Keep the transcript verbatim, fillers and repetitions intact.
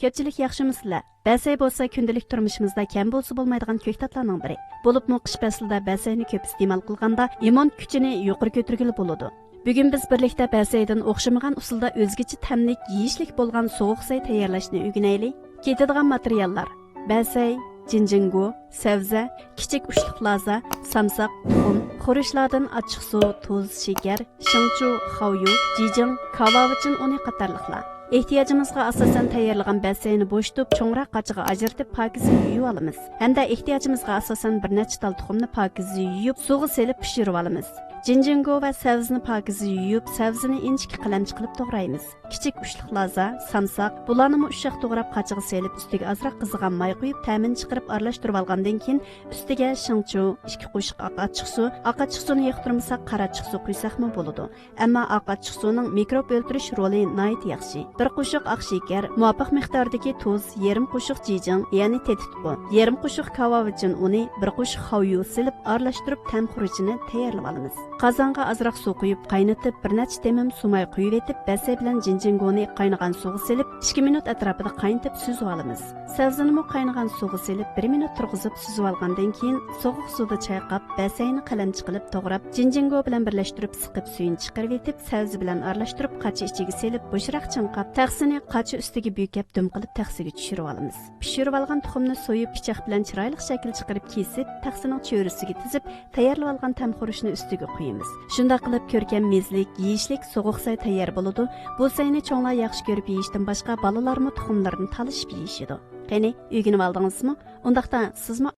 كۆپچىلىك ياخشىمۇسىلەر؟ بەسەي بولسا كۈندىلىك تۇرمۇشىمىزدا كەم بولسا بولمايدىغان كۆكتاتلارنىڭ بىرى. بولۇپمۇ قىش پەسلىدە بەسەينى كۆپ ئىستېمال قىلغاندا ئىممۇن كۈچىنى يۇقىرى كۆتۈرگىلى بولىدۇ. بۈگۈن بىز بىرلىكتە بەسەيدىن ئوخشىمىغان ئۇسۇلدا ئۆزگىچە تەملىك، يېيىشلىك بولغان سوغۇق سەي تەييارلاشنى ئۆگىنەيلى. كېتىدىغان ماتېرىياللار: بەسەي، جىنجىڭگو، سەۋزە، كىچىك ئۇچلۇق لازا، سامساق، تۇخۇم، خۇرۇچلاردىن ئاچچىقسۇ، تۇز، شېكەر، شىڭچۇ، خاۋيۇ، جىجىڭ، كاۋاۋىچىن ئۇنى قاتارلىقلار. ئېھتىياجىمىزغا ئاساسەن تەييارلىغان بەسەينى بوشىتىپ، چوڭراق قاچىغا ئاجرىتىپ، پاكىز يۇيۇۋالىمىز. ھەمدە ئېھتىياجىمىزغا ئاساسەن بىر نەچچە تال تۇخۇمنى پاكىز يۇيۇپ، سۇغا سېلىپ پىشۇرۇۋالىمىز. جىنجىڭگو ۋە سەۋزىنى پاكىز يۇيۇپ، سەۋزىنى ئىنچىكە قەلەمچە قىلىپ توغرايمىز. كىچىك ئۇچلۇق لازا، سامساق، بۇلارنىمۇ ئۇششاق توغراپ، قاچىغا سېلىپ، ئۈستىگە ئازراق قىزىغان ماي قۇيۇپ، تەمىنى چىقىرىپ ئارىلاشتۇرۇۋالغاندىن كېيىن، ئۈستىگە شىڭچۇ، ئىككى قوشۇق ئاق ئاچچىقسۇ، ئاق ئاچچىقسۇنى ياقتۇرمىساق، قارا ئاچچىقسۇ قۇيساقمۇ بولىدۇ. ئەمما ئاق ئاچچىقسۇنىڭ مىكروب ئۆلتۈرۈش رولى ناھايىتى ياخشى. بىر قوشۇق ئاق شېكەر، مۇۋاپىق مىقداردىكى تۇز، يېرىم قوشۇق جىجىڭ، يەنى تېتىتقۇ، يېرىم قوشۇق كاۋاۋىچىن ئۇنى، بىر قوشۇق خاۋيۇ سېلىپ ئارىلاشتۇرۇپ، تەم خۇرۇچىنى تەييارلىۋالىمىز. قازانغا ئازراق سۇ قۇيۇپ قاينىتىپ، بىر نەچچە تېمىم سۇماي قۇيۇۋېتىپ، بەسەي بىلەن جىنجىڭگونى قاينىغان سۇغا سېلىپ، ئىككى مىنۇت ئەتراپىدا قاينىتىپ سۈزۈۋالىمىز. سەۋزىنىمۇ قاينىغان سۇغا سېلىپ، بىر مىنۇت تۇرغۇزۇپ سۈزۈۋالغاندىن كېيىن، سوغۇق سۇدا چايقاپ، بەسەينى قەلەمچە قىلىپ توغراپ، جىنجىڭگو بىلەن بىرلەشتۈرۈپ سىقىپ، سۈيىنى چىقىرىۋېتىپ، سەۋزە بىلەن ئارىلاشتۇرۇپ، قاچا ئىچىگە سېلىپ، بوشراق چىڭقاپ، تەخسىنى قاچا ئۈستىگە بۈكەپ، دۈم قىلىپ تەخسىگە چۈشۈرۈۋالىمىز. پىشۇرۇۋالغان تۇخۇمنى سويۇپ، پىچاق بىلەن چىرايلىق شەكىل چىقىرىپ كېسىپ، تەخسىنىڭ چۆرىسىگە تىزىپ، تەييارلىۋالغان تەم خۇرۇچنى ئۈستىگە قۇيىمىز. شۇنداق قىلىپ، كۆركەم مېزىلىك، يېيىشلىك سوغۇق سەي تەييار بولىدۇ. بۇ سەينى چوڭلار ياخشى كۆرۈپ يېيىشتىن باشقا، بالىلارمۇ تۇخۇملىرىنى تالىشىپ يېيىشىدۇ. قېنى، ئۆگىنىۋالدىڭىزمۇ؟ ئۇنداقتا سىزمۇ